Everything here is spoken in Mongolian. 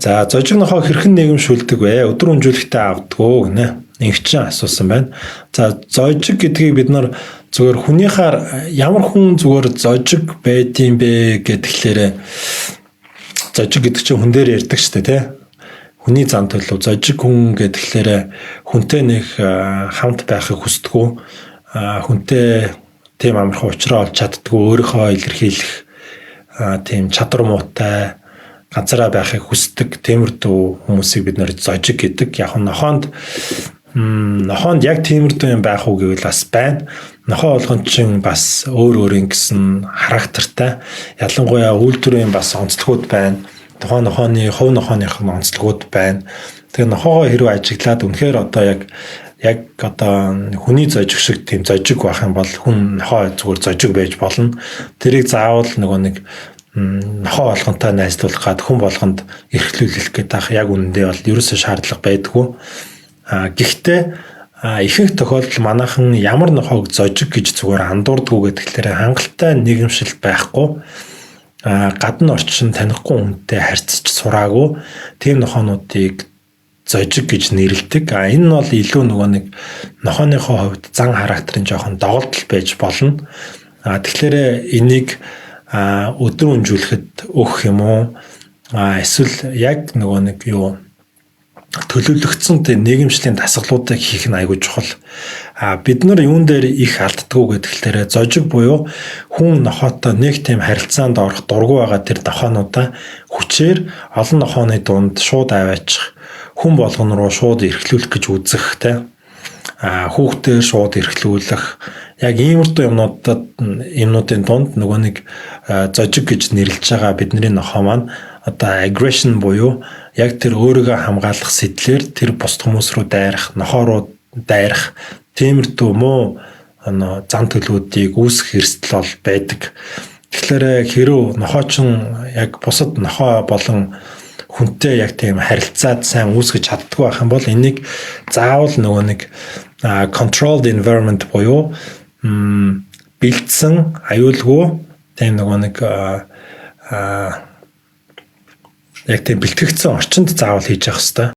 За, зожиг нохой хэрхэн нийгэмшүүлдэг вэ? Өдөр өнжүүлэхдээ авдгүү гинэ. Ингэчин асуусан байна. За, зожиг гэдгийг бид нар зүгээр хүнийхаар ямар хүн зүгээр зожиг байдсан бэ гэхлээрэ зожиг гэдэг чинь хүн дээр ярьдаг шүү дээ, тий? Хүний зан төлөв зожиг хүн гэхлээрэ хүнтэй нэг хамт байхыг хүсдэггүй, хүнтэй тийм амархан уулзраа олж чаддгүй, өөрийнхөө илэрхийлэх тийм чадвар муутай, ганцаараа байхыг хүсдэг тиймэрдүү хүмүүсийг бид нэр зожиг гэдэг. Яг нь нохоонд яг тиймэрдүү юм байх уу гэвэл бас байна. Нохоо болгон чинь бас өөр өөрийн гэсэн характертай. Ялангуяа үйлдвэрийн бас онцлогуд байна. Тухайн нохооны, хувь нохооных нь онцлогуд байна. Тэгээ нохоогоо хэрвээ ажиглаад үнэхээр одоо яг одоо хүний зожиг шиг тийм зожиг байх юм бол хүн нохоо зүгээр зожиг байж болно. Тэрийг заавал нөгөө нэг нохоо болгонтой найзлуулах гад хүн болгонд эрхлүүлэх гэдэг яг үнэндээ бол ерөөсөө шаардлага байдгүй. А гэхдээ ихэнх тохиолдолд манайхан ямар нохоог зожиг гэж зүгээр андуурдгүй гэдгээр хангалттай нийгэмшил байхгүй, гадна орчин танихгүй хүнтэй харьцаж сураагүй тийм нохоонуудыг зожиг гэж нэрлэдэг. А энэ нь бол илүү нөгөө нэг нохооныхоо хувьд зан характерын жоохон доголдол байж болно. А тэгэхээр энийг өдөр өнжүүлэхэд өгөх юм уу? А эсвэл яг нөгөө нэг юу төлөвлөгдсөн нийгэмшлийн дасгалуудыг хийх нь айгүй чухал. А бид нар юун дээр их алддаггүй гэдгэлээрээ зожиг буюу хүн нохоотой нэг тийм харилцаанд орох дургүй байгаа тэр нохоонуудаа хүчээр олон нохооны дунд шууд аваачих, хүн болгон руу шууд эрхлүүлэх гэж үзэх те. А хүүхдээ шууд эрхлүүлэх, яг иймэрхүү юмнуудад юмнуудын дунд нөгөө нэг зожиг гэж нэрлэж байгаа бидний нохоо маань одоо aggression буюу яг тэр өөрийгөө хамгаалах сэтлэр тэр бусд хүмүүс рүү дайрах, нохоо руу дайрах тиймэрхүү муу зан төлөвүүдийг үүсгэх эрсдэл бол байдаг. Тэгэхээр хэрв нохоочин яг бусад нохоо болон хүнтэй яг тийм харилцаад сайн үүсгэж чаддгүй байх юм бол энийг заавал нөгөө нэг controlled environment буюу бэлдсэн, аюулгүй тийм нөгөө нэг яг тийм бэлтгэгдсэн орчинд заавал хийж явах хэрэгтэй.